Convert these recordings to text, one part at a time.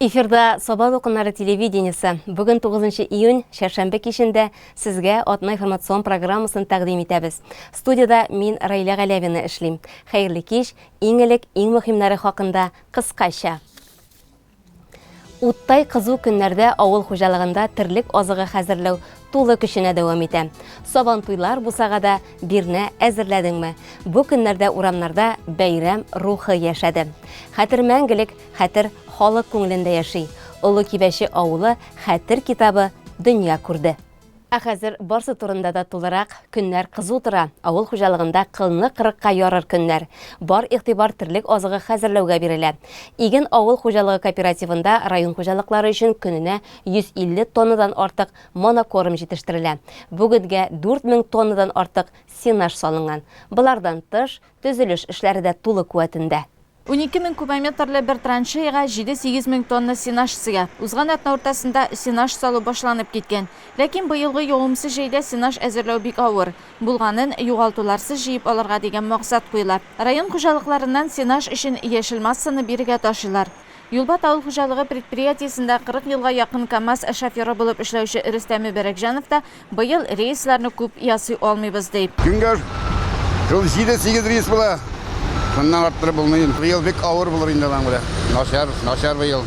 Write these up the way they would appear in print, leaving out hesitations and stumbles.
Эфирда Саба дулкыннары телевидениесе. Бүген 9 июнь, чәршәмбе кичендә сезгә атна информацион программасын тәкъдим итәбез. Студиядә мин Раилә Галәвина эшлим. Хәерле кич, иң элек иң мөһимнәре хакында кыскача. Уттай кызу көннәрдә авыл хуҗалыгында терлек азыгы хәзерләү тулы көченә дәвам итә. Сабантуйлар бусагада бирнә әзерләдеңме? Бу көннәрдә урамнарда бәйрәм рухы яшәде. Хәтер мәңгелек, хәтер халык күңелендә яши. Олы Кибәче авылы Хәтер китабы дөнья күрде. Ә хәзер барсы турында да тулырак. Көннәр кызу тора, авыл хуҗалыгында кылны кырыкка ярыр көннәр. Бар игътибар терлек азыгы хәзерләүгә бирелә. Иген авыл хуҗалыгы кооперативында район хуҗалыклары өчен көненә 150 тоннадан артык монокорм җитештерелә. Бүгенгә 4000 тоннадан артык сенаж салынган. Болардан тыш, төзелеш эшләре дә тулы куәтендә. 12 мең кубометрлы бер траншеяга җиде-сигез мең тонна сенаж сыя. Узган атна уртасында сенаж салу башланып киткән. Ләкин быелгы явымсыз җәйдә сенаж әзерләү бик авыр. Булганын югалтуларсыз җыеп алырга дигән максат куела. Район хуҗалыкларыннан сенаж өчен яшел массаны бирегә ташыйлар. Юлбат авыл хуҗалыгы предприятиесендә 40 елга якын КАМАЗ шоферы булып эшләүче Рөстәм Мөбәрәкҗанов та быел рейсларны күп ясый алмыйбыз, ди. Көнгә шул җиде-сигез рейс була. Шуннан арттырып булмый. Быел бик авыр булыр инде аның белән. Начар, начар быел.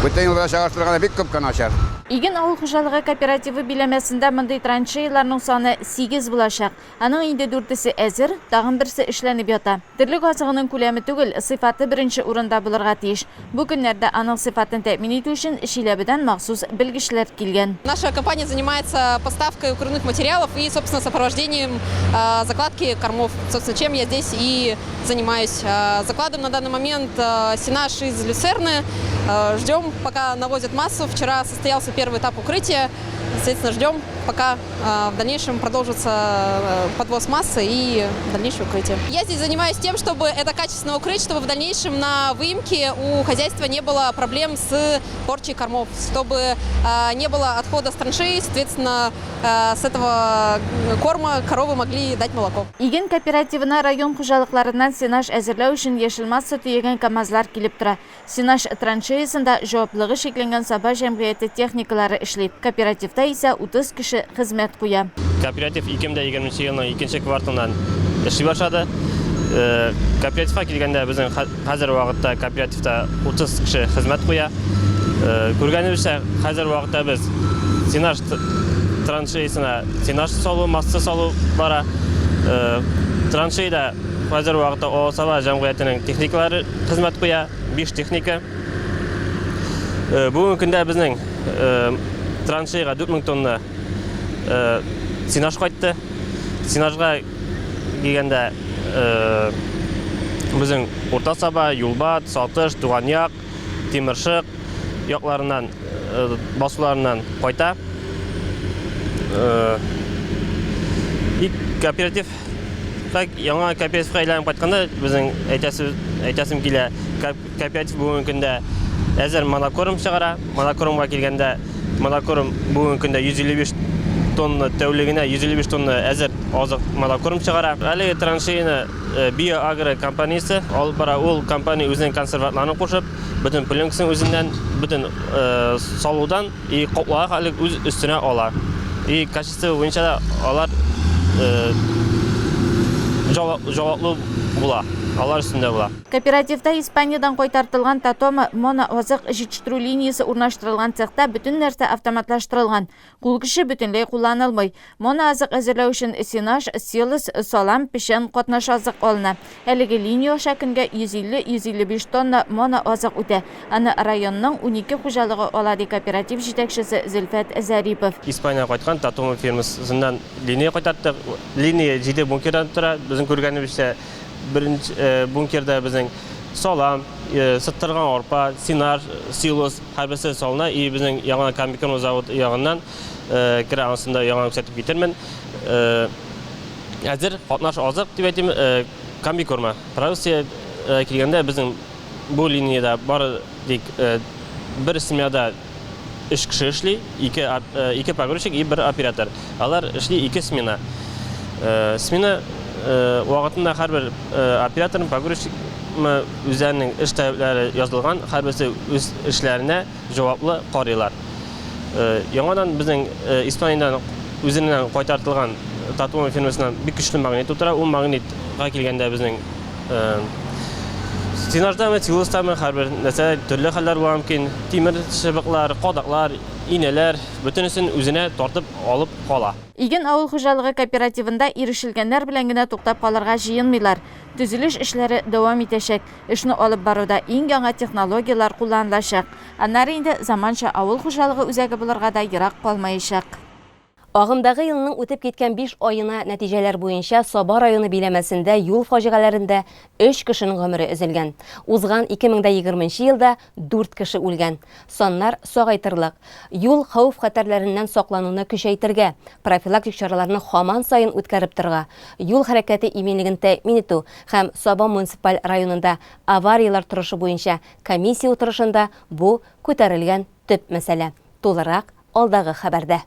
Бүтән елга чагыштырганда бик күпкә начар. Иген авыл хуҗалыгы кооперативы биләмәсендә мондый траншеяларның саны сигез булачак. Аның инде дүртесе әзер, тагын берсе эшләнеп ята. Терлек азыгының күләме түгел, сыйфаты беренче урында булырга тиеш. Бу көннәрдә аның сыйфатын тәэмин итү өчен Чиләбедән махсус белгечләр килгән. Наша компания занимается поставкой укрывных материалов и, собственно, сопровождением закладки кормов. Собственно, чем я здесь и занимаюсь. Закладываем на данный момент сенаж из люцерны. Ждем, пока навозят массу. Вчера состоялся первый этап укрытия. Соответственно, ждем, пока в дальнейшем продолжится подвоз массы и дальнейшее укрытие. Я здесь занимаюсь тем, чтобы это качественно укрыть, чтобы в дальнейшем на выемке у хозяйства не было проблем с порчей кормов, чтобы не было отхода с траншеи, соответственно, с этого корма коровы могли дать молоко. Иген кооперативына район хуҗалыкларыннан сенаж әзерләү өчен яшел масса төягән КАМАЗлар килеп тора. Сенаж траншеясында җаваплылыгы чикләнгән Саба җәмгыяте техникалары эшли. Кооперативта исә 30 кеше хезмәт куя. Кооператив 2020 нче елның икенче кварталыннан эшли башлады. Кооперативка килгәндә, безнең хәзер вакытта кооперативта 30 кеше хезмәт куя. Күргәнебезчә, хәзер вакытта без сенаж траншеясына сенаж салу, масса салу бара. Траншеяда хәзер вакытта Олы Саба җәмгыятенең техникалары хезмәт куя, 5 техника. Э, бүгенге көндә безнең э, траншеяга 4000 тонна э, сенаж кайтты. Сенажга дигәндә безнең Урта Саба, Юлбат, Сатыш, Туган як, Тимершык якларыннан, басуларыннан кайта. И кооператив яңа кооперативка әйләнеп кайтканда безнең әйтәсе әйтәсем килә, кооператив бүгенге көндә әзер монокорм чыгара. Монокормга килгәндә, монокорм бүгенге көндә 155 тонна тәүлегенә 155 тонна әзер азык монокорм чыгара. Әлеге траншеяны э, Биоагро компаниясе алып бара. Ул компания үзенең консерватларын кушып, бөтен пленкасын үзеннән, бөтен э, салудан И котлага хәлек үз өстенә ала. И качество буенча да алар э, җаваплы була. Алар өстендә була. Кооперативта Испаниядән кайтартылган Татома моноазык җитештерү линиясе урнаштырылган цехта бөтен нәрсә автоматлаштырылган. Кул көче бөтенләй кулланылмый. Моноазык әзерләү өчен сенаж, силос, салам, печән, катнаш азык алына. Әлеге линия аша көнгә 150-155 тонна моноазык үтә. Аны районның унике хуҗалыгы ала, ди кооператив җитәкчесе Зөлфәт Зарипов. Испаниядән кайткан Татома фирмасыннан линия кайтарттык. Линия җиде бункердан тора. Безнең күргәнебезчә, беренче бункерда безнең салам, сыттырган арпа, сенаж, силос һәрберсе салына. И безнең яңа комбикорм заводы ягыннан керә, анысын да яңа күрсәтеп китермен. Әзер катнаш азык дип әйтим, комбикорма. Продукция килгәндә безнең бу линиядә бары тик бер семьяда өч кеше эшли, ике, ике погрузчик и бер оператор. Алар эшли ике смена. Смена вакытында һәрбер операторның, погрузчик юкмы, үзләренең эш таләпләре язылган, һәрберсе үз эшләренә җаваплы карыйлар. Яңадан безнең Испаниядән үзеннән кайтартылган Татума фирмасыннан бик көчле магнит утыра. Ул магнитка килгәндә безнең сенаждамы, силостамы, һәрбер нәрсә төрле хәлләр була мөмкин. Тимер чыбыклар, кадаклар, инәләр, бөтенесен үзенә тартып алып кала. Иген авыл хуҗалыгы кооперативында ирешелгәннәр белән генә туктап калырга җыенмыйлар. Төзелеш эшләре дәвам итәчәк. Эшне алып баруда иң яңа технологияләр кулланылачак. Аннары инде заманча авыл хуҗалыгы үзәге булырга да ерак калмаячак. Агымдагы елның үтеп киткән биш аена нәтиҗәләр буенча Саба районы биләмәсендә юл фаҗигаләрендә өч кешенең гомере өзелгән. Узган 2020 нче елда дүрт кеше үлгән. Саннар сагайтырлык. Юл хәвеф-хәтәрләреннән саклануны көчәйтергә, профилактик чараларны һаман саен үткәреп торырга, юл хәрәкәте иминлеген тәэмин итү һәм Саба муниципаль районында аварияләр торышы буенча комиссия утырышында бу күтәрелгән төп мәсьәлә. Тулырак алдагы хәбәрдә.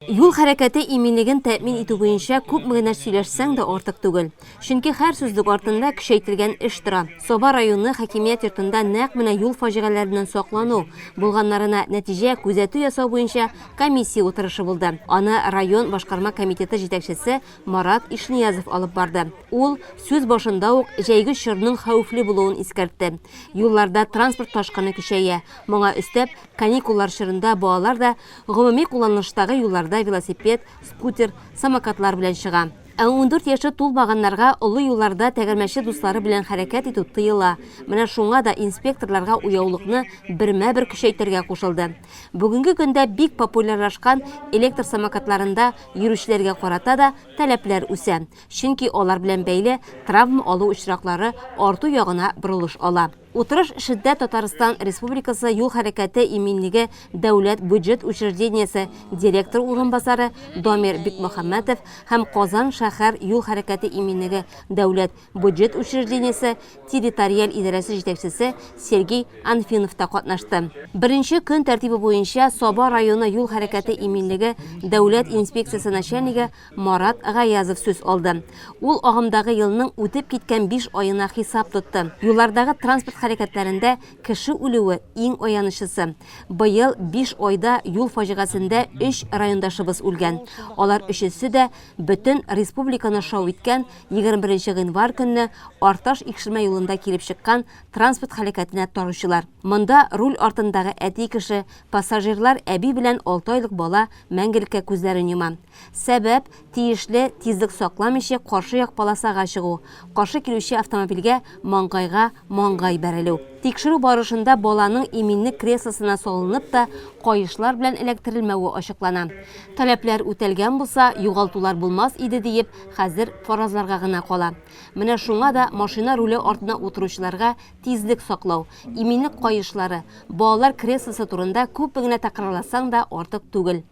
Юл хәрәкәте иминлеген тәэмин итү буенча күпме генә сөйләшсәң дә артык түгел. Чөнки һәр сүзлек артында көчәйтелгән эш тора. Саба районы хакимият йортында нәкъ менә юл фаҗигаләреннән саклану, булганнарына нәтиҗә, күзәтү ясау буенча комиссия утырышы булды. Аны район башкарма комитеты җитәкчесе Марат Ишниязов алып барды. Ул сүз башында ук җәйге чорның хәвефле булуын искәртте. Юлларда транспорт ташкыны көчәя. Моңа өстәп, каникуллар чорында балалар да Гомуми кулланылыштагы юлларда велосипед, скутер, самокатлар белән чыга. Ә 14 яше тулмаганнарга олы юлларда тәгәрмәчле дуслары белән хәрәкәт итү тыела. Менә шуңа да инспекторларга уяулыкны бермә-бер көчәйтергә кушылды. Бүгенге көндә бик популярлашкан электр самокатларында йөрүчеләргә карата да таләпләр үсә. Чөнки алар белән бәйле травма алу очраклары арту ягына борылыш ала. Утырыш эшендә Татарстан Республикасы Юл хәрәкәте иминлеге дәүләт бюджет учреждениесе директор урынбасары Дамир Бикмөхәммәтов һәм Казан шәһәр юл хәрәкәте иминлеге дәүләт бюджет учреждениесе территориаль идарәсе җитәкчесе Сергей Анфинов та катнашты. Беренче көн тәртибе буенча Саба районы юл хәрәкәте иминлеге дәүләт инспекциясе начальнигы Марат Гаязов сүз алды. Ул агымдагы елның үтеп киткән биш аена хисап тотты. Юллардагы транспорт хәрәкәтләрендә кеше үлүе иң аянычысы. Быел биш айда юл фаҗигасендә өч райондашыбыз үлгән. Алар өчесе дә бөтен республиканы шау иткән 21 нче гыйнвар көнне Арташ-Икшермә юлында килеп чыккан транспорт һәлакәтенә таручылар. Монда руль артындагы әти кеше, пассажирлар әби белән алты айлык бала мәңгелеккә күзләрен йома. Сәбәп, тиешле тизлек сакламыйча каршы як полосага чыгу, каршы килүче автомобильгә маңгайга маңгай бәрелү. Тикшерү барышында баланың иминлек креслосына салынып та каешлар белән эләктерелмәве ачыклана. Таләпләр үтәлгән булса, югалтулар булмас иде диеп, хәзер фаразларга гына кала. Менә шуңа да машина руле артына утыручыларга тизлек саклау, иминлек каешлары, балалар креслосы турында күпме генә тәкрарласаң да артык түгел.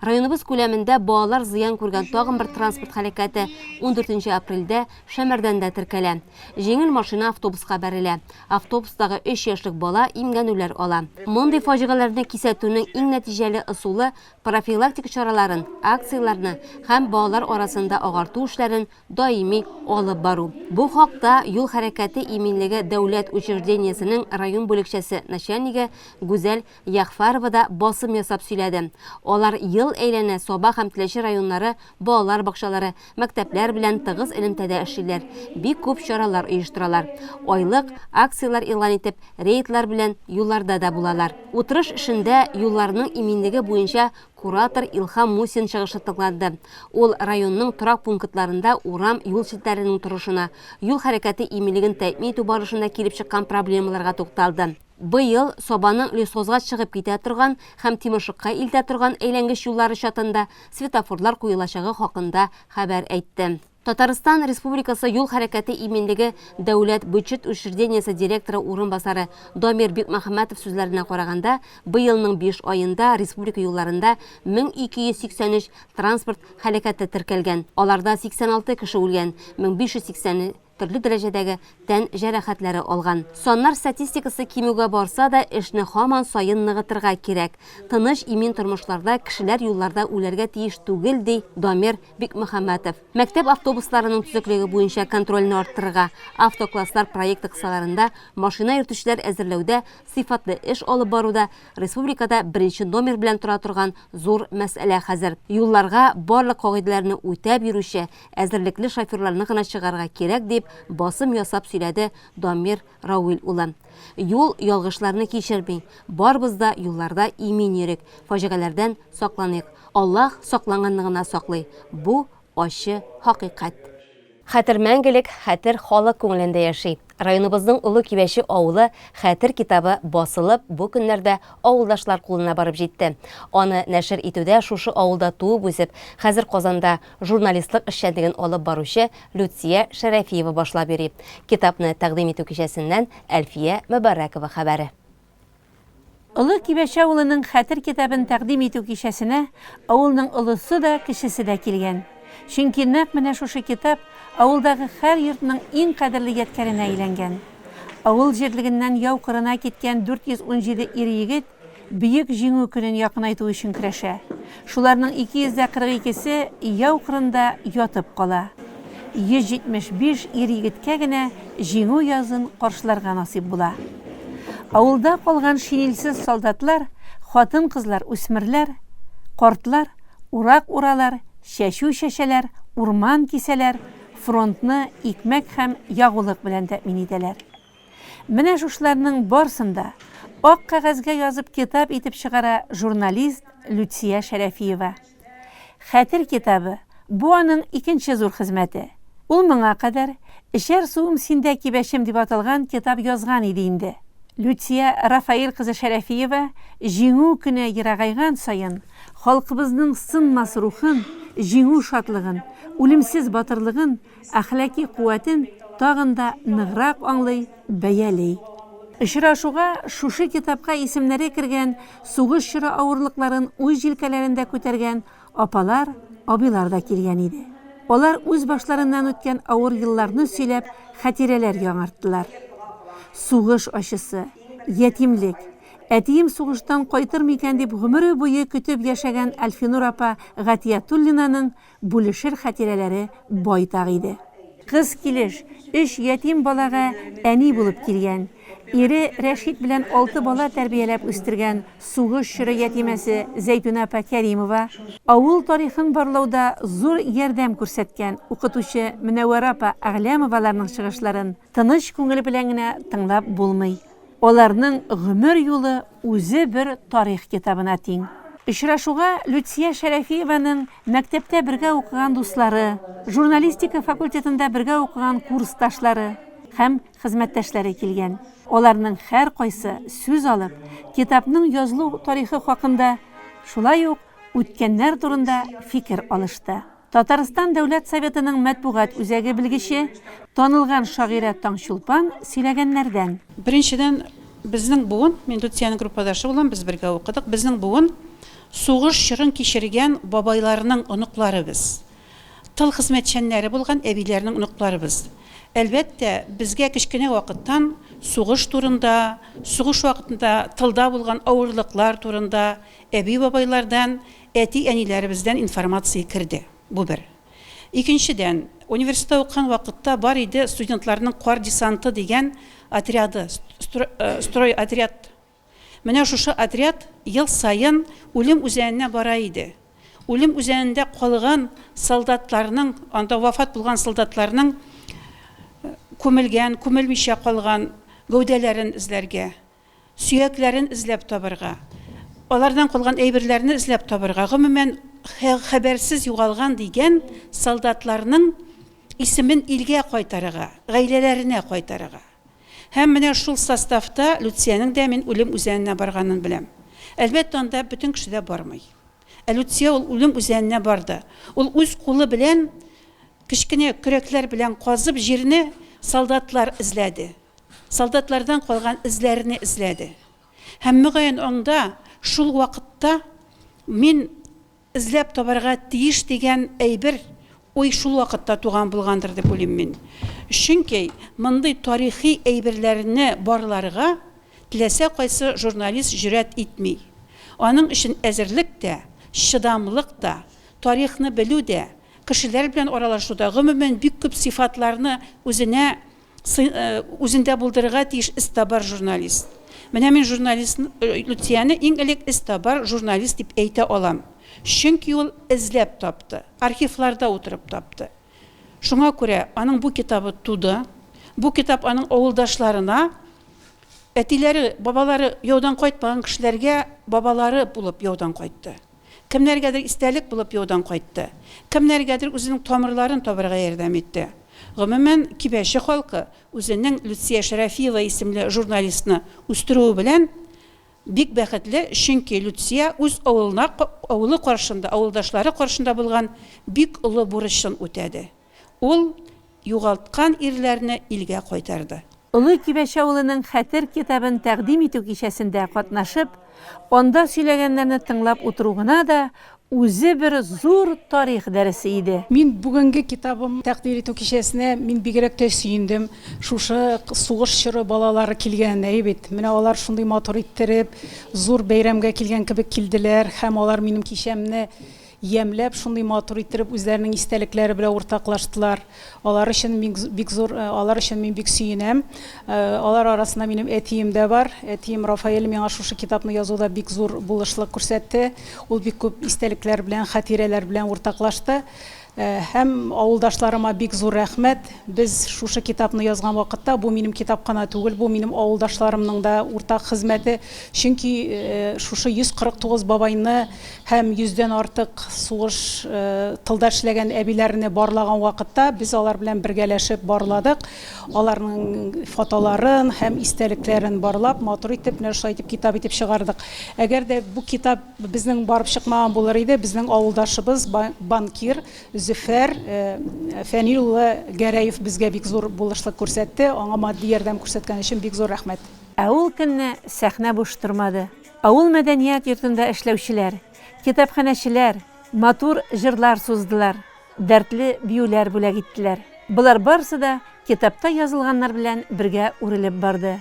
Районыбыз күләмендә балалар зыян күргән тагын бер транспорт һәлакәте 14 апрельдә Шәмәрдәндә теркәлә. Җиңел машина автобуска бәрелә. Автобустагы өч яшьлек бала имгәнүләр ала. Мондый фаҗигаләрне кисәтүнең иң нәтиҗәле ысулы, профилактика чараларын, акцияләрне һәм балалар арасында агарту эшләрен даими алып бару. Бу хакта Юл хәрәкәте иминлеге дәүләт учреждениесенең район бүлекчәсе начальнигы Гүзәл Ягъфәрова да басым ясап сөйләде. Алар ел әйләнә Саба һәм Теләче районнары балалар бакчалары, мәктәпләр белән тыгыз элемтәдә эшлиләр, бик күп чаралар оештыралар. Айлык акцияләр игълан итеп, рейдлар белән юлларда да булалар. Утырыш эшендә юлларның иминлеге буенча куратор Илһам Мусин чыгышы тыңланды. Ул районның торак пунктларында урам юл челтәренең торышына, юл хәрәкәте иминлеген тәэмин итү барышында килеп чыккан проблемаларга тукталды. Быел Сабаның Лесхозга чыгып китә торган һәм Тимершыкка илтә торган әйләнгеч юллары чатында светофорлар куелачагы хакында хәбәр әйтте. Татарстан Республикасы Юл хәрәкәте иминлеге дәүләт бюджет учреждениесе директоры урынбасары Дамир Бикмөхәммәтов сүзләренә караганда, быелның биш аенда республика юлларында 1283 транспорт һәлакәте теркәлгән. Аларда 86 кеше үлгән, 1580 төрле дәрәҗәдәге тән җәрәхәтләре алган. Саннар статистикасы кимүгә барса да, эшне һаман саен ныгытырга кирәк. Тыныч, имин тормышларда кешеләр юлларда үләргә тиеш түгел, ди Дамир Бикмөхәммәтов. Мәктәп автобусларының төзеклеге буенча контрольне арттырырга, Автокласслар проекты кысаларында машина йөртүчеләр әзерләүдә сыйфатлы эш алып бару да республикада беренче номер белән тора торган зур мәсьәлә хәзер. Юлларга барлык кагыйдәләрне үтәп йөрүче, әзерлекле шоферларны гына чыгарырга кирәк, дип басым ясап сөйләде Дамир Рауил улы. Юл ялгышларны кичерми. Барыбыз да юлларда имин йөрик, фаҗигаләрдән сакланыйк. Аллаһ сакланганны гына саклый. Бу, ачы хакыйкать. Хәтер мәңгелек, хәтер халык күңелендә яши. Районыбызның Олы Кибәче авылы Хәтер китабы басылып, бу көннәрдә авылдашлар кулына барып җитте. Аны нәшер итүдә шушы авылда туып-үсеп, хәзер Казанда журналистлык эшчәнлеген алып баручы Люция Шәрәфиева башлап йөри. Китапны тәкъдим итү кичәсеннән Әлфия Мөбарәкова хәбәре. Олы Кибәче авылының Хәтер китабын тәкъдим итү кичәсенә авылның олысы да, кечесе дә килгән. Чөнки нәкъ менә шушы китап авылдагы һәр йортның иң кадерле ядкәренә әйләнгән. Авыл җирлегеннән яу кырына киткән 417 ир-егет Бөек Җиңү көнен якынайту өчен көрәшә. Шуларның 242 се яу кырында ятып кала. 175 ир-егеткә генә Җиңү язын каршыларга насыйп була. Авылда калган шинельсез солдатлар, хатын-кызлар, үсмерләр, картлар урак уралар, чәчү чәчәләр, урман кисәләр, фронтны икмәк һәм ягулык белән тәэмин итәләр. Менә шушыларның барсын да ак кәгазьгә язып китап итеп чыгара журналист Люция Шәрәфиева. Хәтер китабы, бу аның икенче зур хезмәте. Ул моңа кадәр Эчәр суым синдә, кибәчем дип аталган китап язган иде инде. Люция Рафаэль кызы Шәрәфиева Җиңү көне ерагайган саен, халкыбызның сынмас рухын, җиңү шатлыгын, үлемсез батырлыгын, әхлаки куәтен тагын да ныграк аңлый, бәяли. Очрашуга шушы китапка исемнәре кергән сугыш чоры авырлыкларын үз җилкәләрендә күтәргән апалар, абыйлар да килгән иде. Алар үз башларыннан үткән авыр елларны сөйләп, хатирәләр яңарттылар. Сугыш ачысы, ятимлек, әтием сугыштан кайтыр микән дип гомере буе көтеп яшәгән Әлфинур апа Гатиятуллинаның Бүлешер хатирәләре байтак иде. Кыз килеш, өч ятим балага әни булып килгән, ире Рәшит белән алты бала тәрбияләп үстергән сугыш чоры ятимәсе Зәйтүнә апа Кәримова, авыл тарихын барлауда зур ярдәм күрсәткән укытучы Мөнәвәрә апа Әгъләмоваларның чыгышларын тыныч күңел белән генә тыңлап булмый. Аларның гомер юлы үзе бер тарих китабына тиң. Очрашуга Люция Шәрәфиеваның мәктәптә бергә укыган дуслары, журналистика факультетында бергә укыган курсташлары һәм хезмәттәшләре килгән. Аларның һәркайсы сүз алып, китапның язылу тарихы хакында, шулай ук үткәннәр турында фикер алышты. Татарстан Дәүләт Советының матбугат үзәге белгече, танылган шагыйрә Таңчулпан сөйләгәннәрдән. Беренчедән, безнең буын, мин Люциянең группадашы булам, без бергә укыдык, безнең буын сугыш чорын кичергән бабайларның оныклары без. Тыл хезмәтчәннәре булган әбиләрнең оныклары без. Әлбәттә, безгә кечкенә вакыттан сугыш турында, сугыш вакытында тылда булган авырлыклар турында әби-бабайлардан, Әти-әниләребездән информация керде. Бу бер. Икенчедән, университетта укыган вакытта бар иде студентларның кар десанты дигән отряды, стройотряд. Менә шушы отряд ел саен Үлем үзәненә бара иде. Үлем үзәнендә калган солдатларның, анда вафат булган солдатларның күмелгән, күмелмичә калган гәүдәләрен эзләргә. Сөякләрен эзләп табырга, алардан калган әйберләрне эзләп табырга, гомумән, хәбәрсез югалган дигән солдатларның исемен илгә кайтарырга, гаиләләренә кайтарырга. Һәм менә шул составта Люциянең дә мин Үлем үзәненә барганын беләм. Әлбәттә, анда бөтен кеше дә бармый. Ә Люция ул Үлем үзәненә барды. Ул үз кулы белән кечкенә көрәкләр белән казып җирне солдатлар эзләде. Солдатлардан калган эзләрне эзләде. Һәм, мөгаен, аңда шул вакытта мин эзләп табарга тиеш дигән әйбер, уй шул вакытта туган булгандыр дип уйлыйм мин. Чөнки мондый тарихи әйберләрне барларга теләсә кайсы журналист җөрьәт итми. Аның өчен әзерлек тә, чыдамлык та, тарихны белү дә, кешеләр белән аралашу да, гомумән, бик күп сыйфатларны үзенә үзендә булдырырга тиеш эзтабар журналист. Менә мин журналист Люцияне иң элек эзтабар журналист дип әйтә алам. Чөнки ул эзләп тапты, архивларда утырып тапты. Шуңа күрә аның бу китабы туды. Бу китап аның авылдашларына, әтиләре, бабалары яудан кайтмаган кешеләргә бабалары булып яудан кайтты. Кемнәргәдер истәлек булып яудан кайтты. Кемнәргәдер үзенең тамырларын табарга ярдәм итте. Гомумән, Кибәче халкы үзенең Люция Шәрәфиева исемле журналистны үстерүе белән бик бәхетле, чөнки Люция үз авылына, авылы каршында, авылдашлары каршында булган бик олы бурычын үтәде. Ул югалткан ирләрне илгә кайтарды. Олы Кибәч авылының Хәтер китабын тәкъдим итү кичәсендә катнашып, анда сөйләгәннәрне тыңлап утыру гына да үзе бер зур тарих дәресе иде. Мин бүгенге китабым тәкъдир итү кичәсенә мин бигрәк тә сөендем. Шушы сугыш чоры балалары килгән, әйе бит. Менә алар шундый матур иттереп, зур бәйрәмгә килгән кебек килделәр һәм алар минем кичәмне ямьләп, шундый матур иттереп үзләренең истәлекләре белән уртаклаштылар. Алар өчен мин бик зур, алар өчен мин бик сөенәм. Алар арасында минем әтием дә бар. Әтием Рафаэль миңа шушы китапны язуда бик зур булышлык күрсәтте. Ул бик күп истәлекләр белән, хатирәләр белән уртаклашты. Һәм авылдашларыма бик зур рәхмәт. Без шушы китапны язган вакытта, бу минем китап кына түгел, бу минем авылдашларымның да уртак хезмәте. Чөнки шушы 149 бабайны һәм йөздән артык сугыш тылда эшләгән әбиләрне барлаган вакытта без алар белән бергәләшеп барладык. Аларның фотоларын һәм истәлекләрен барлап, матур итеп, менә шулай итеп китап итеп чыгардык. Әгәр дә бу китап безнең барып чыкмаган булыр иде, безнең авылдашыбыз, банкир Зөфәр Фәнил улы Гәрәев безгә бик зур булышлык күрсәтте. Аңа матди ярдәм күрсәткән өчен бик зур рәхмәт. Ә ул көнне сәхнә буш тормады. Авыл мәдәният йортында эшләүчеләр, китапханәчеләр матур җырлар суздылар, дәртле биюләр бүләк иттеләр. Болар барысы да китапта язылганнар белән бергә үрелеп барды.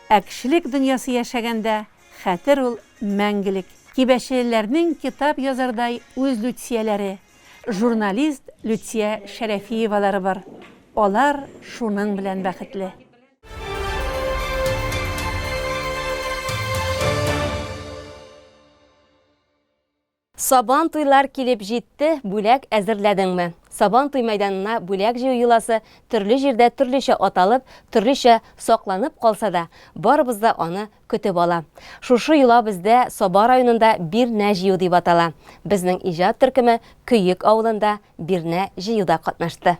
Ә кешелек дөньясы яшәгәндә хәтер ул мәңгелек. Кибәчелеләрнең китап язардай үз Люцияләре, журналист Люция Шәрәфиевалары бар. Алар шуның белән бәхетле. Сабан туйлар килеп җитте, бүләк әзерләдеңме? Сабан туй мәйданына бүләк җыю йоласы төрле җирдә төрлечә аталып, төрлечә сакланып калса да, барыбыз да аны көтеп ала. Шушы йола бездә Саба районында бирнә җыю дип атала. Безнең иҗат төркеме Көек авылында бирнә җыюда катнашты.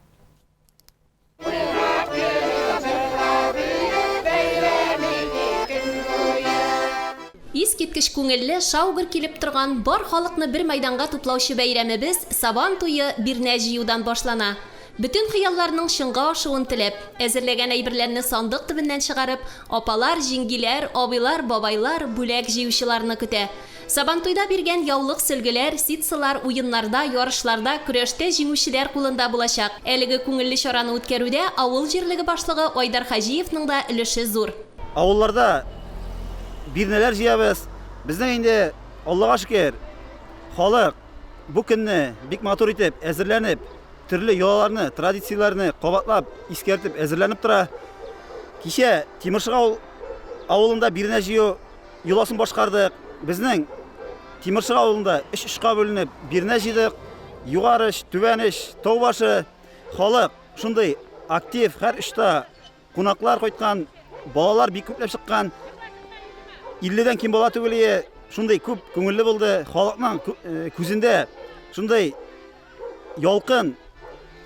Искиткеч күңелле, шау-гөр килеп торган, бар халыкны бер мәйданга туплаучы бәйрәмебез, Сабан туе бирнә җыюдан башлана. Бөтен хыялларның чынга ашуын теләп, әзерләгән әйберләрне сандык төбеннән чыгарып, апалар, җиңгиләр, абыйлар, бабайлар бүләк җыючыларны көтә. Сабантуйда биргән яулык-сөлгеләр, ситсылар уеннарда, ярышларда, көрәштә җиңүчеләр кулында булачак. Әлеге күңелле чараны үткәрүдә авыл җирлеге башлыгы Айдар Хаҗиевның да өлеше зур. Авылларда бирнәләр җыябыз. Безнең инде, Аллага шөкер, халык бу көнне бик матур итеп әзерләнеп, төрле йолаларны, традицияләрне кабатлап, искәртеп әзерләнеп тора. Кичә Тимершык авылында бирнә җыю Йоласын башкардык. Безнең Тимершык авылында өч очка бүленеп бирнә җыйдык. Югары оч, түбән оч, тау башы. Халык шундый актив, һәр очта кунаклар кайткан, балалар бик күпләп чыккан. 50-дән ким бала түгел ие. Шундый күп күңелле булды. Халыкның э, күзендә шундый ялкын,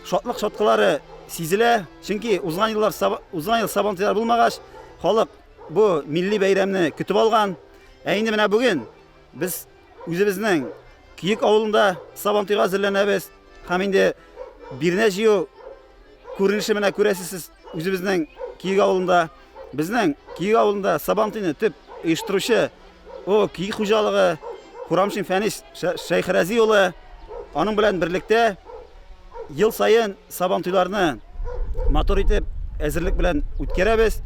шатлык чаткылары сизелә. Чөнки узган еллар узган ел сабантуйлар булмагач, халык Бу милли бәйрәмне көтеп алган. Ә инде менә бүген без үзебезнең Көек авылында Сабантуйга әзерләнәбез. Һәм инде бирнә җыю күренеше менә күрәсез сез үзебезнең Көек авылында. Безнең Көек авылында Сабантуйны төп оештыручы о Көек хуҗалыгы Хурамшин Фәнис Шәйхрәзи улы. Аның белән берлектә ел саен Сабантуйларны матур итеп әзерлек белән үткәрәбез.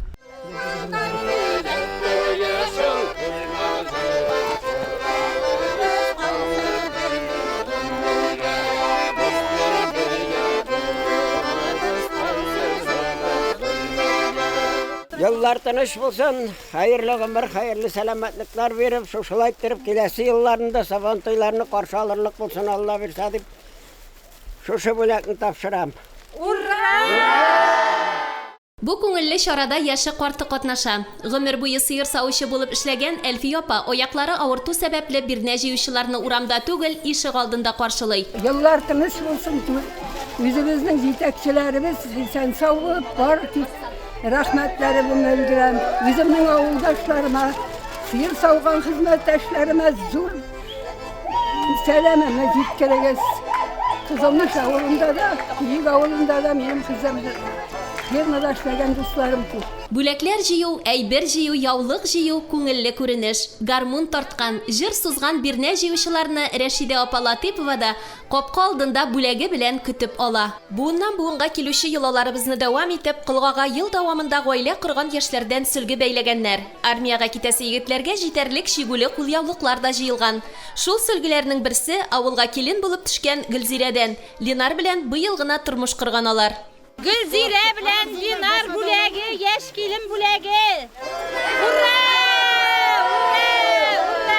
Еллар тыныч булсын, хәерле гомер, хәерле сәламәтлекләр биреп, шушылай иттереп киләсе елларны да Сабантуйларны каршы алырлык булсын, Алла бирсә дип, шушы бүләкне тапшырам. Ура! Бу күңелле чарада яше-карты катнаша. Гомер буе сыер савучы булып эшләгән Әлфия апа аяклары авырту сәбәпле бирнә җыючыларны урамда түгел, ишегалдында каршылый. Еллар тыныч булсын, үзебезнең җитәкчеләребез исән-сау булып, бары тик рәхмәтләремне белдерәм. Үземнең авылдашларыма, сыер сауган хезмәттәшләремә зур Сәламемне җиткерегез. Кызылмыш авылында да, Көек авылында да минем фермада эшләгән дусларым күп. Бүләкләр җыю, әйбер җыю, яулык җыю, күңелле күренеш. Гармун тарткан, җыр сузган бирнә җыючыларны Рәшидә апа Латыйпова да капка алдында бүләге белән көтеп ала. Буыннан-буынга килүче йолаларыбызны дәвам итеп, колгага ел дәвамында гаилә корган яшьләрдән сөлге бәйләгәннәр. Армиягә китәсе егетләргә җитәрлек чигүле кулъяулыклар да җыелган. Шул сөлгеләрнең берсе, авылга килен булып төшкән Гөлзирәдән. Ленар белән быел гына тормыш корган алар. Гөлзирә белән Ленар бүләге, яшь килен бүләге! Ура! Ура! Ура!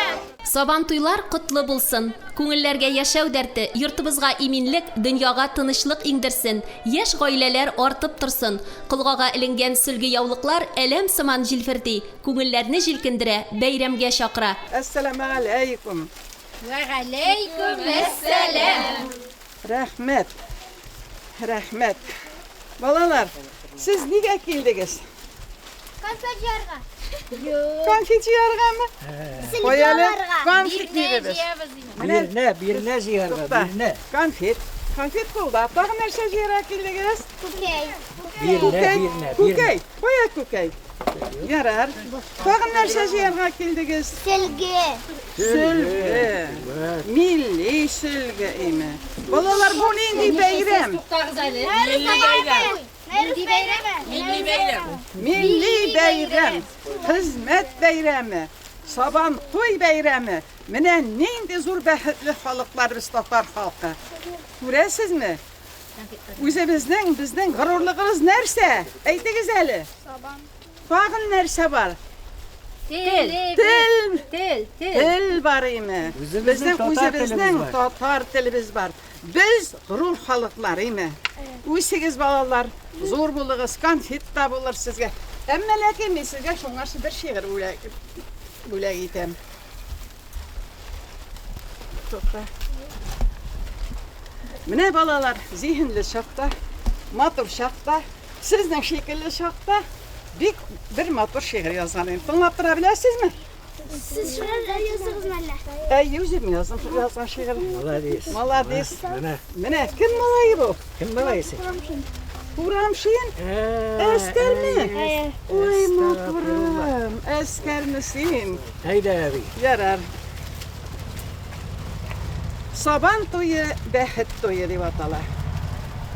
Сабантуйлар котлы булсын! Күңелләргә яшәү дәрте, йортыбызга иминлек, дөньяга тынычлык иңдерсен, яшь гаиләләр артып торсын! Колгага эленгән сөлге-яулыклар әләм сыман җилферди, күңелләрне җилкендерә, бәйрәмгә чакыра. Әссәламегаләйкүм! Вәгаләйкүм әссәлам! Рәхмәт! Рәхмәт! Балалар, сез нигә килдегез? Конфет җыярга. Конфет җыяргамы? Кой әле, конфет бирәбез. Бирнә, бирнә җыярга, бирнә. Конфет. Конфет кулда. Тагын нәрсә җыярга килдегез? Күкәй. Бирнә, бирнә, Күкәй. Кая күкәй? Ярар. Тагын нәрсә җыярга килдегез? Сөлге. Сөлге. Милли сөлге име. Балалар, бу нинди бәйрәм? Туктагыз әле. Милли бәйрәм. Милли бәйрәм. Милли бәйрәм. Милли бәйрәм. Хезмәт бәйрәме. Сабан туй бәйрәме. Менә нинди зур бәхетле халыклар без татар халкы. Күрәсезме? Үзебезнең, безнең горурлыгыбыз нәрсә? Әйтегез әле. Сабан. Тагын нәрсә бар? Тел. Тел. Тел, тел. Тел бар име? Безнең үзебезнең татар телебез бар. Без горур халыклар име? Үсегез, балалар, зур булыгыз, конфет та булыр сезгә. Әмма ләкин мин сезгә шуңарчы бер шигырь бүләк бүләк итәм. Тукта. Менә балалар, зиһенле чакта, матур чакта, сезнең шикелле чакта бик бер матур шигырь язган идем. Тыңлап тора беләсезме? Сез шигырь яздыгызмы әллә? Әйе, үзем яздым язган шигырь. Молодец. Молодец. Менә. Менә кем малае бу? Кем малае син? Курамшин? Әскәрме? Ой, матурым, әскәрме син? Әйдә, әби. Ярар. Сабан туе бәхет туе дип атала.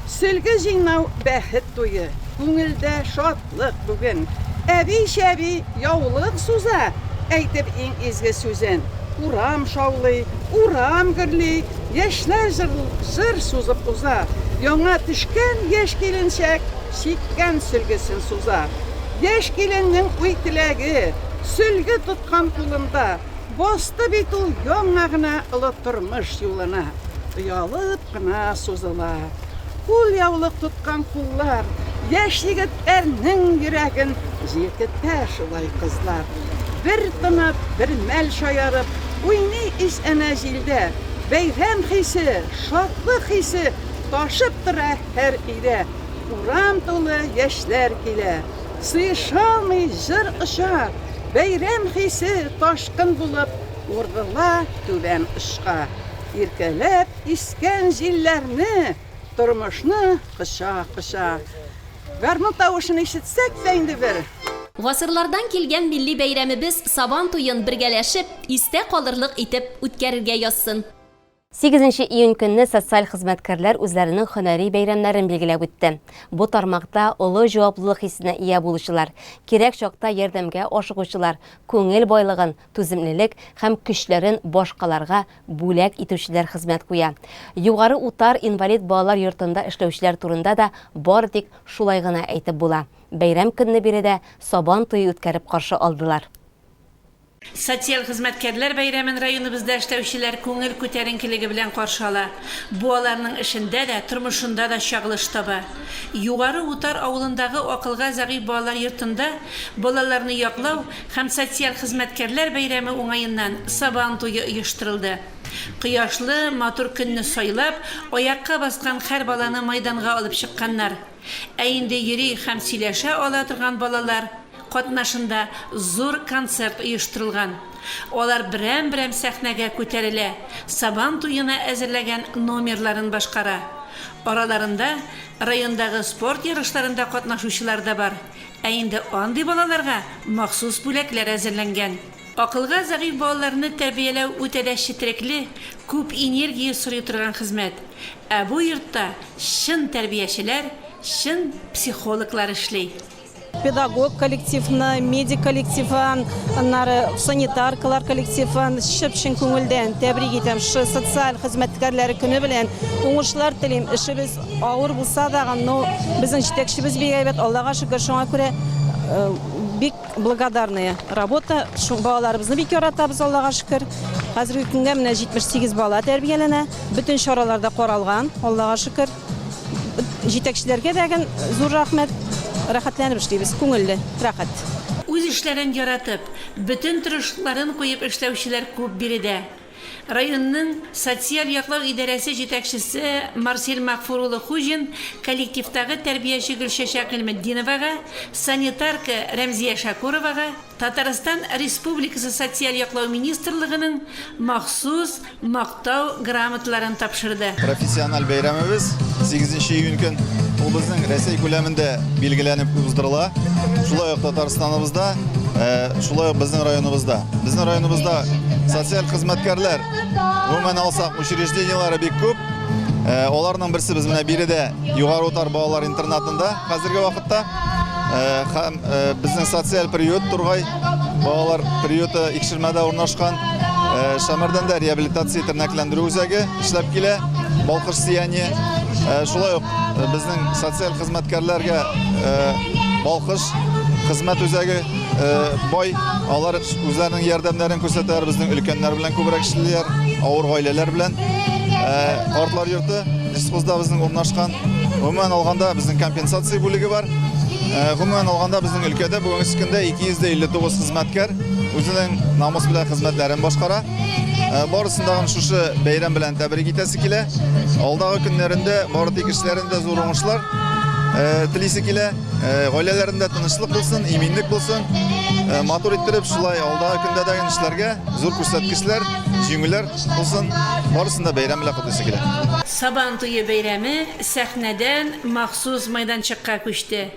Сөлге җыйнау бәхет туе, күңелдә шатлык бүген. Әби-чәби яулык суза, әйтеп иң изге сүзен. Урам шаулый, урам гөрли, яшьләр җыр, җыр сузып уза. Яңа төшкән яшь киленчәк чиккән сөлгесен суза. Яшь киленнең уй-теләге, сөлге тоткан кулында. Басты бит ул яңа гына олы тормыш юлына, оялып кына сузыла. Кулъяулык тоткан куллар, яшь егетләрнең йөрәген җилкетә шулай кызлар. Бер тынып, бер мәл шаярып, уйный ич әнә җилдә. Бәйрәм хисе, шатлык хисе ташып тора һәр өйдә. Урам тулы яшьләр килә. Сыешалмый җыр оча, Бәйрәм хисе ташкын булып Ургыла түбән очка. Иркәләп искән җилләрне Тормышны коча-коча. Гармун тавышын ишетсәк тә инде бер. Гасырлардан килгән милли бәйрәмебез Сабан туен бергәләшеп, истә калырлык итеп үткәрергә язсын. Сигезенче июнь көнне социаль хезмәткәрләр үзләренең һөнәри бәйрәмнәрен билгеләп үтте. Бу тармакта олы җаваплылык хисенә ия булучылар, кирәк чакта ярдәмгә ашыгучылар, күңел байлыгын, түземлелек һәм көчләрен башкаларга бүләк итүчеләр хезмәт куя. Югары Утар инвалид балалар йортында эшләүчеләр турында да бары тик шулай гына әйтеп була. Бәйрәм көнне биредә Сабан туе үткәреп каршы алдылар. Социаль хезмәткәрләр бәйрәмен районыбызда эшләүчеләр күңел күтәренкелеге белән каршы ала. Бу аларның эшендә дә, тормышында да чагылыш таба. Югары Утар авылындагы акылга зәгыйфь балалар йортында балаларны яклау һәм социаль хезмәткәрләр бәйрәме уңаеннан Сабан туе оештырылды. Кояшлы, матур көнне сайлап, аякка баскан һәр баланы майданга алып чыкканнар. Ә инде йөри һәм сөйләшә ала торган балалар катнашында зур концерт оештырылган. Алар берәм-берәм сәхнәгә күтәрелә, Сабан туена әзерләгән номерларын башкара. Араларында райондагы спорт ярышларында катнашучылар да бар. Ә инде андый балаларга махсус бүләкләр әзерләнгән. Акылга зәгыйфь балаларны тәрбияләү үтә дә четерекле, күп энергия сорый торган хезмәт. Ә бу йортта чын тәрбиячеләр, чын психологлар эшли. Педагог коллективны, медик коллективын, аннары санитаркалар коллективын чып-чын күңелдән тәбрик итәм. Шушы социаль хезмәткәрләре көне белән уңышлар телим. Эшебез авыр булса да, но безнең җитәкчебез бик әйбәт, Аллага шөкер, шуңа күрә бик Благодарная работа. Шу балаларыбызны бик яратабыз, Аллага шөкер. Хәзерге көнгә менә 78 бала тәрбияләнә. Бөтен чаралар да каралган, Аллага шөкер. Җитәкчеләргә дә ген зур рәхмәт. Рәхәтләнеп эшлибез, күңелле, рәхәт. Үз эшләрен яратып, бөтен тырышлыкларын куеп эшләүчеләр күп биредә. Районның социаль яклау идарәсе җитәкчесе Марсель Мәгъфур улы Хуҗин коллективтагы тәрбияче Гөлчәчәк Гыйльметдиновага, санитарка Рәмзия Шәкүровага Татарстан Республикасы Социаль яклау министрлыгының махсус Мактау грамоталарын тапшырды. Профессиональ бәйрәмебез, сигезенче июнь көн, ул безнең Рәсәй күләмендә билгеләнеп уздырыла. Шулай ук Татарстаныбызда, шулай ук безнең районыбызда. Безнең районыбызда социаль хезмәткәрләр, гомумән алсак, учреждениеләре бик күп. Аларның берсе без менә биредә Югары Утар балалар интернатында хәзерге вакытта. Һәм безнең социаль приют Тургай балалар приюты Икшермәдә урнашкан. Шәмәрдәндә реабилитация тернәкләндерү үзәге эшләп килә, Балкыш сияние. Шулай ук безнең социаль хезмәткәрләргә Балкыш хезмәт үзәге бай. Алар үзләренең ярдәмнәрен күрсәтәләр, безнең өлкәннәр белән күбрәк эшлиләр, авыр гаиләләр белән. Картлар йорты Лесхозда безнең урнашкан. Гомумән алганда, безнең компенсация бүлеге бар. Гомумән алганда, безнең өлкәдә бүгенге көндә 259 хезмәткәр үзенең намус белән хезмәтләрен башкара. Барысын да шушы бәйрәм белән тәбрик итәсе килә. Алдагы көннәрендә бары тик эшләрендә зур уңышлар телисе килә. Гаиләләрендә тынычлык булсын, иминлек булсын. Матур иттереп шулай алдагы көндә дә эшләргә зур күрсәткечләр, җиңүләр булсын. Барысын да бәйрәм белән котлыйсы килә. Сабан туе бәйрәме сәхнәдән махсус майданчыкка күчте.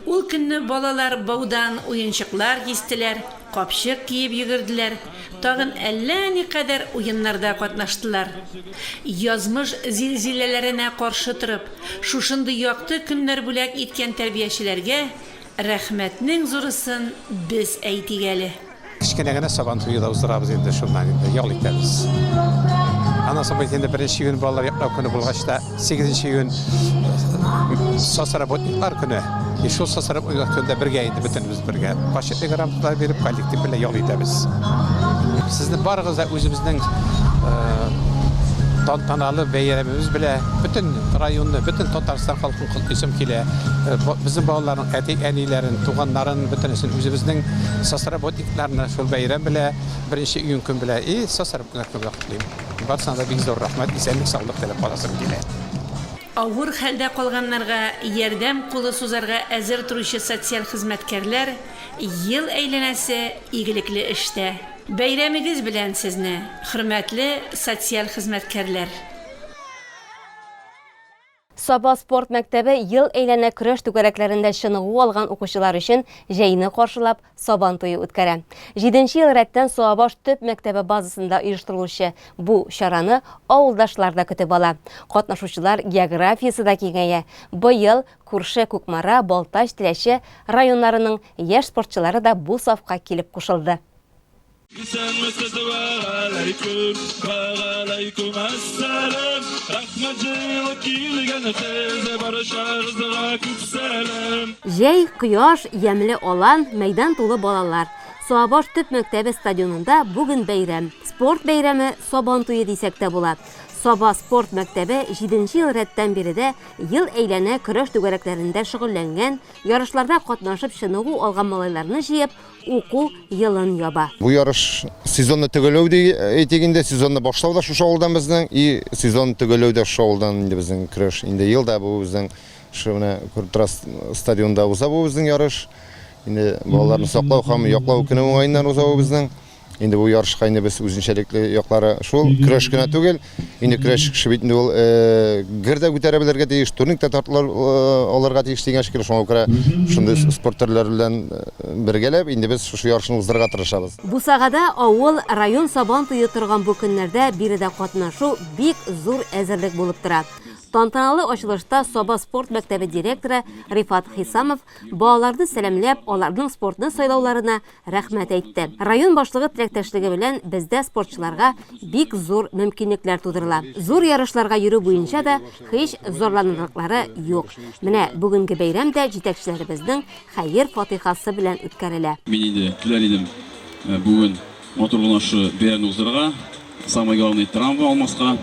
Ул көнне балалар баудан уенчыклар кистеләр, капчык киеп йөгерделәр, тагын әллә никадәр уеннарда катнаштылар. Язмыш зилзиләләренә каршы торып, шушындый якты көннәр бүләк иткән тәрбиячеләргә рәхмәтнең зурысын без әйтик әле. Кечкенә генә Сабан туе да уздырабыз инде, шуннан инде ял итәбез. Аннан соң бит инде беренче июнь балалар яклау көне булгач та, сигезенче июнь соцработниклар көне. И шул соцработниклар көнендә бергә инде бөтенебез бергә почетный грамоталар биреп, коллектив белән ял итәбез. Сезне барыгыз да үзебезнең тантаналы бәйрәмебез белән бөтен районны, бөтен Татарстан халкын котлыйсым килә. Безнең балаларның әти-әниләрен, туганнарын, бөтенесен үзебезнең Соцработникларны шул бәйрәм белә, беренче июнь көн белә и соцработниклар көне белә котлыйм. Барысына да бик зур рәхмәт, исәнлек-саулык теләп каласым килә. Авыр хәлдә калганнарга ярдәм кулы сузарга әзер торучы социаль хезмәткәрләр ел әйләнәсе игелекле эштә. Бәйрәмегез белән сезне, хөрмәтле социаль хезмәткәрләр! Саба спорт мәктәбе ел әйләнә көрәш түгәрәкләрендә чыныгу алган укучылар өчен җәйне каршылап Сабан туе үткәрә. Җиденче ел рәттән Суабаш төп мәктәбе базасында оештырылучы бу чараны авылдашлар да көтеп ала. Катнашучылар географиясе дә киңәя. Быел күрше Кукмара, Балтач, Теләче районнарының яшь спортчылары да бу сафка килеп кушылды. Исәнмесез, вәгаләйкүм, вәгаләйкүм әссәлам. Рәхмәт җыелып килгәнсез, барчагызга күп сәлам. Җәй, кояш, ямьле алан, мәйдан тулы балалар. Суабаш төп мәктәбе стадионында бүген бәйрәм. Спорт бәйрәме, Сабан туе дисәк тә була. Саба спорт мәктәбе җиденче ел рәттән биредә ел әйләнә көрәш түгәрәкләрендә шөгыльләнгән, ярышларда катнашып чыныгу алган малайларны җыеп, уку елын яба. Бу ярыш сезонны төгәлләү ди әйтик инде, сезонны башлау да шушы авылдан безнең и сезон төгәлләү дә шушы авылдан инде безнең көрәш. Инде ел да бу безнең шушы менә күреп торасыз стадионда уза бу безнең ярыш. Инде балаларны саклау һәм яклау көне уңаеннан уза бу безнең. Инде бу ярышка инде без үзенчәлекле яклары шул, көрәш кенә түгел. Инде көрәш кеше бит инде ул гер дә күтәрә белергә тиеш, турник та тартыла алырга тиеш дигән шикелле. Шуңа күрә шундый спорт төрләре белән бергәләп инде без шушы ярышны уздырырга тырышабыз. Бусагада авыл, район Сабан туе торган бу көннәрдә биредә катнашу бик зур әзерлек булып тора. Тантаналы ачылышта Саба спорт мәктәбе директоры Рифат Хисамов балаларны сәламләп, аларның спортны сайлауларына рәхмәт әйтте. Район башлыгы теләктәшлеге белән бездә спортчыларга бик зур мөмкинлекләр тудырыла. Зур ярышларга йөрү буенча да һич зарланырлыклары юк. Менә бүгенге бәйрәм дә җитәкчеләребезнең хәер-фатыйхасы белән үткәрелә. Мин инде теләр идем бүген матур гына шушы бәйрәмне уздырырга, самое главное травма алмаска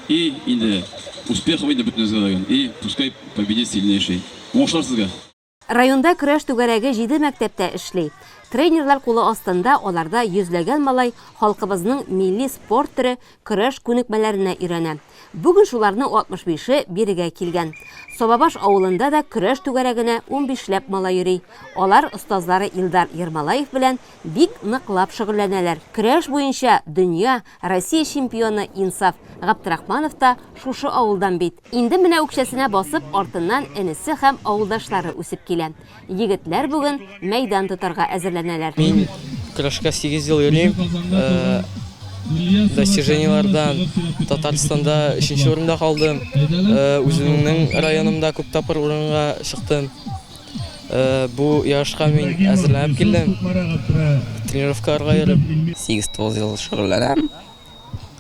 и инде успехов инде бөтенебезгә дә и пускай победит сильнейший. Уңышлар сезгә! Районда көрәш түгәрәге җиде мәктәптә эшли. Тренерлар кулы астында аларда йөзләгән малай халкыбызның милли спорт төре, көрәш күнекмәләренә өйрәнә. Бүген шуларның 65-е бирегә килгән. Сабабаш авылында да көрәш түгәрәгенә унбишләп малай йөри. Алар остазлары Илдар Ермолаев белән бик ныклап шөгыльләнәләр. Көрәш буенча дөнья, Россия чемпионы Инсаф Габдрахманов та шушы авылдан бит. Инде менә үкчәсенә басып, артыннан энесе һәм авылдашлары үсеп килә. Егетләр бүген мәйдан тотарга әзерләнәләр. Мин көрәшкә 8 ел йөрим. Достижениеләрдән Татарстанда өченче урында калдым. Үземнең районымда күп тапкыр урынга чыктым. Бу ярышка мин әзерләнеп килдем. Тренировкаларга йөреп. 8-9 ел шөгыльләнәм.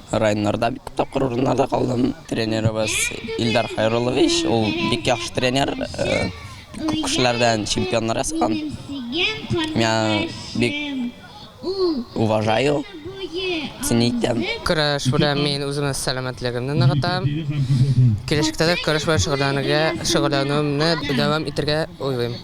Районнарда бик күп тапкыр урыннарда калдым. Тренерыбыз Илдар Хайруллович, ул бик яхшы тренер. Бик күп кешеләрдән чемпионнар ясаган. Мин бик уважаю, ценить итәм. Көрәш белән мин үземнең сәламәтлегемне ныгытам. Киләчәктә дә көрәш белән шөгыльләнергә, шөгыльләнүемне дәвам итәргә уйлыйм.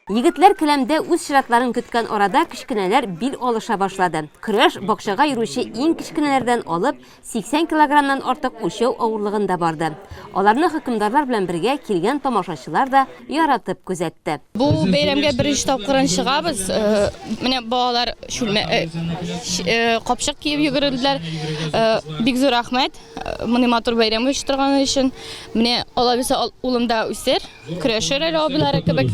Егетләр келәмдә үз чиратларын көткән арада кечкенәләр бил алыша башлады. Көрәш бакчага йөрүче иң кечкенәләрдән алып 80 килограммнан артык үлчәү авырлыгында барды. Аларны хөкемдарлар белән бергә килгән тамашачылар да яратып күзәтте. Бу бәйрәмгә беренче тапкырын чыгабыз. Менә балалар чүлмә, капчык киеп йөгерделәр. Бик зур рәхмәт, мондый матур бәйрәм оештырганы өчен. Менә алабуса улым да үсер, көрәшер әле абыйлары кебек.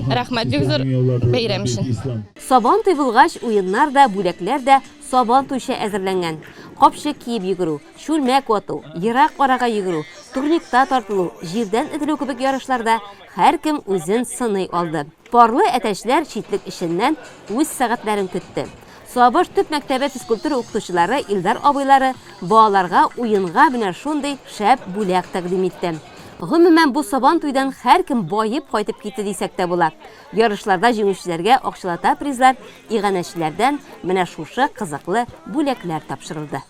Рәхмәт бик зур бәйрәм өчен. Сабантуй булгач, уеннар да, бүләкләр дә Сабантуйча әзерләнгән. Капчык киеп йөгерү, чүлмәк вату, ерак арага йөгерү, турникта тартылу, җирдән этелү кебек ярышларда һәркем үзен сыный алды. Парлы әтәчләр читлек эченнән үз сәгатьләрен көтте. Сабыш төп мәктәбе физкультура укытучылары Илдар абыйлары балаларга уенга менә шундый шәп бүләк тәкъдим итте. Гомумән, бу Сабантуйдан һәркем баеп кайтып китте дисәк тә була. Ярышларда җиңүчеләргә акчалата призлар, иганәчеләрдән менә шушы кызыклы бүләкләр тапшырылды.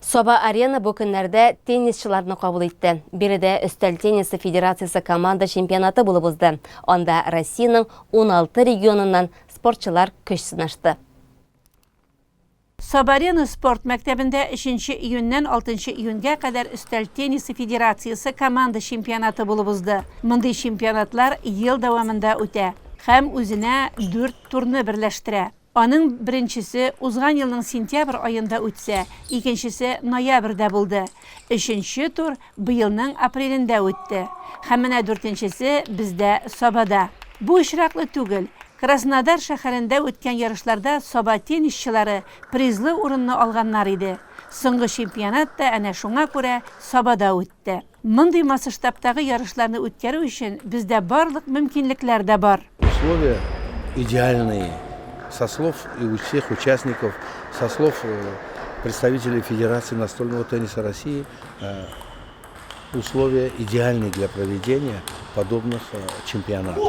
Саба Арена бу көннәрдә теннисчыларны кабул итте. Биредә өстәл теннисы федерациясе команда чемпионаты булып узды. Анда Россиянең 16 регионыннан спортчылар көч сынашты. Сабарена спорт мәктәбендә өченче июньнән алтынчы июньгә кадәр өстәл теннисы федерациясе команда чемпионаты булып узды. Мондый чемпионатлар ел дәвамында үтә һәм үзенә дүрт турны берләштерә. Аның беренчесе узган елның сентябрь аенда үтсә, икенчесе ноябрьдә булды. Өченче тур быелның апрелендә үтте. Һәм менә дүртенчесе бездә Сабада. Бу очраклы түгел. Краснодар шәһәрендә үткән ярышларда Саба теннисчылары призлы урынны алганнар иде. Соңгы чемпионат та әнә шуңа күрә Сабада үтте. Мондый масштабтагы ярышларны үткәрү өчен бездә барлык мөмкинлекләр дә бар. Условия идеальные, со слов и у всех участников, со слов представителей Федерации настольного тенниса России, условия идеальны для проведения подобных чемпионатов.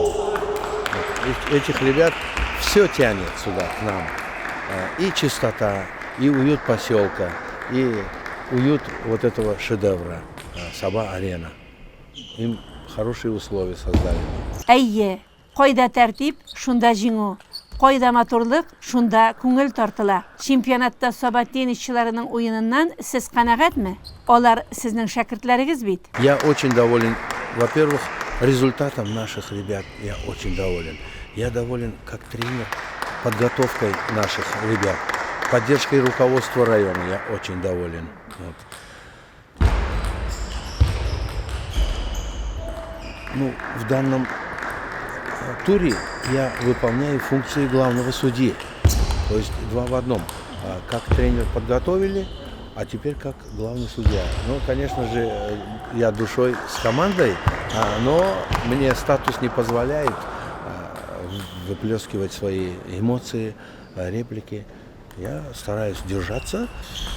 Этих ребят все тянет сюда, к нам. И чистота, и уют поселка, и уют вот этого шедевра Саба-арена. Им хорошие условия создали. Әйе, кайда тәртип, шунда җиңү. Кайда матурлык, шунда күңел тартыла. Чемпионатта Саба теннисчыларының уеныннан сез канәгатьме? Алар сезнең шәкертләрегез бит. Я очень доволен, во-первых, результатом наших ребят я очень доволен. Я доволен как тренер подготовкой наших ребят, поддержкой руководства района я очень доволен. Вот. Ну, в данном туре я выполняю функции главного судьи. То есть два в одном. Как тренер подготовили, а теперь как главный судья. Ну, конечно же, я душой с командой, но мне статус не позволяет выплескивать свои эмоции, реплики. Я стараюсь держаться,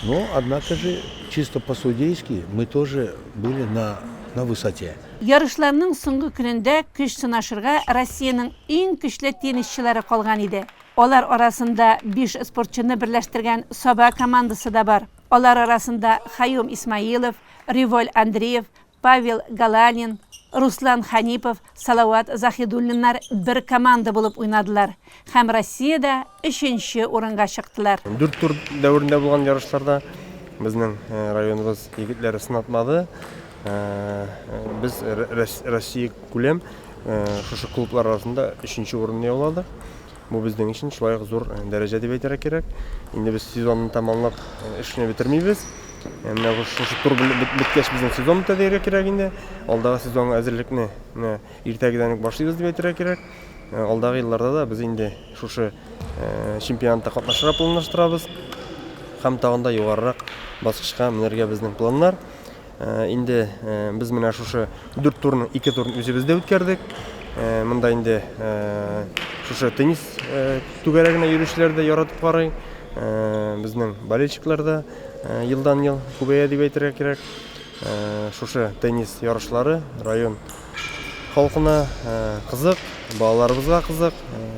но, однако же, чисто по-судейски мы тоже были на высоте. Ярышларның соңгы көнендә көч сынашырга Россиянең иң көчле теннисчылары калган иде. Алар арасында биш спортчыны берләштергән Саба командасы да бар. Алар арасында Хаюм Исмаилов, Револь Андреев, Павел Галанин, Руслан Ханипов, Салават Заһидуллиннар бер команда булып уйнадылар һәм Россиядә өченче урынга чыктылар. Дүрт тур дәверендә булган ярышларда безнең районыбыз егетләре сынатмады. Без Россия күләм шушы клублар арасында өченче урынны яуладык. Бу безнең өчен шулай ук зур дәрәҗә дип әйтергә кирәк. Инде без сезонны тәмамлап эшне бетермибез. Менә шушы тур беткәч безнең сезон бетә дияргә кирәк инде. Алдагы сезонга әзерлекне менә иртәгедән үк башлыйбыз дип әйтергә кирәк. Алдагы елларда да без инде шушы чемпионатта катнашырга планлаштырабыз. Һәм тагын да югарырак баскычка менәргә безнең планнар. Инде без менә шушы дүрт турның ике турын үзебездә үткәрдек. Монда инде шушы теннис түгәрәгенә йөрүчеләр дә яратып карый. Безнең болельщиклар да елдан-ел күбәя дип әйтергә кирәк. Шушы теннис ярышлары район халкына кызык, балаларыбызга кызык.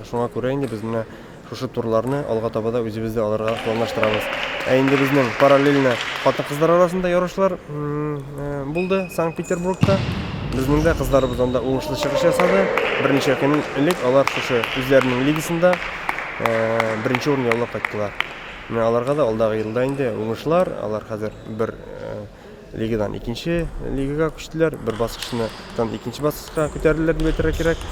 Шуңа күрә инде без менә Шушы турларны алга таба да үзебез дә алырга планлаштырабыз. Ә инде безнең параллельно хатын-кызлар арасында ярышлар булды Санкт-Петербургта. Безнең дә кызларыбыз анда уңышлы чыгыш ясады. Берничә көн элек алар шушы үзләренең лигасында беренче урын яулап кайттылар. Менә аларга да алдагы елда инде уңышлар. Алар хәзер бер Лигадан икенче лигага күчтеләр, бер баскычны тан икенче баскычка күтәрелделәр дип әйтергә кирәк.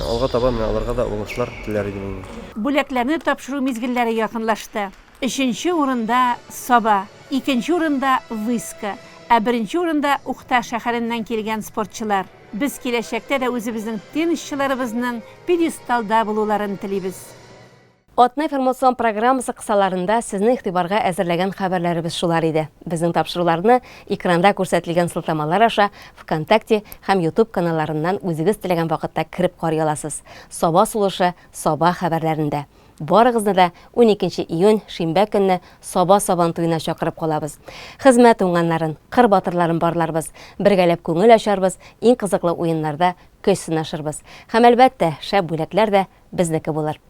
Алга таба менә аларга да уңышлар теләр идем инде. Бүләкләрне тапшыру мизгелләре якынлашты. Өченче урында, Саба, икенче урында, Выска, ә беренче урында Ухта шәһәреннән килгән спортчылар. Без киләчәктә дә үзебезнең теннисчыларыбызның пьедесталда булуларын телибез. Атна информацион программасы кысаларында сезнең игътибарга әзерләгән хәбәрләребез шулар иде. Безнең тапшыруларны экранда күрсәтелгән сылтамалар аша ВКонтакте һәм YouTube каналларыннан үзегез теләгән вакытта кереп карый аласыз. Саба сулышы Саба хәбәрләрендә. Барыгызны да уникенче июнь, шимбә көнне Саба Сабантуена чакырып калабыз. Хезмәт уңганнарын, кыр батырларын барларбыз, бергәләп күңел ачарбыз, иң кызыклы уеннарда көч сынашырбыз. Һәм, әлбәттә, шәп бүләкләр дә безнеке булыр.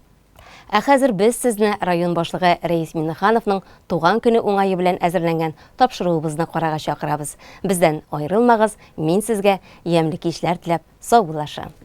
Ә хәзер без сезне район башлыгы Рәис Миңнехановның туган көне уңае белән әзерләнгән тапшыруыбызны карарга чакырабыз. Бездән аерылмагыз, мин сезгә ямьле кичләр теләп саубуллашам.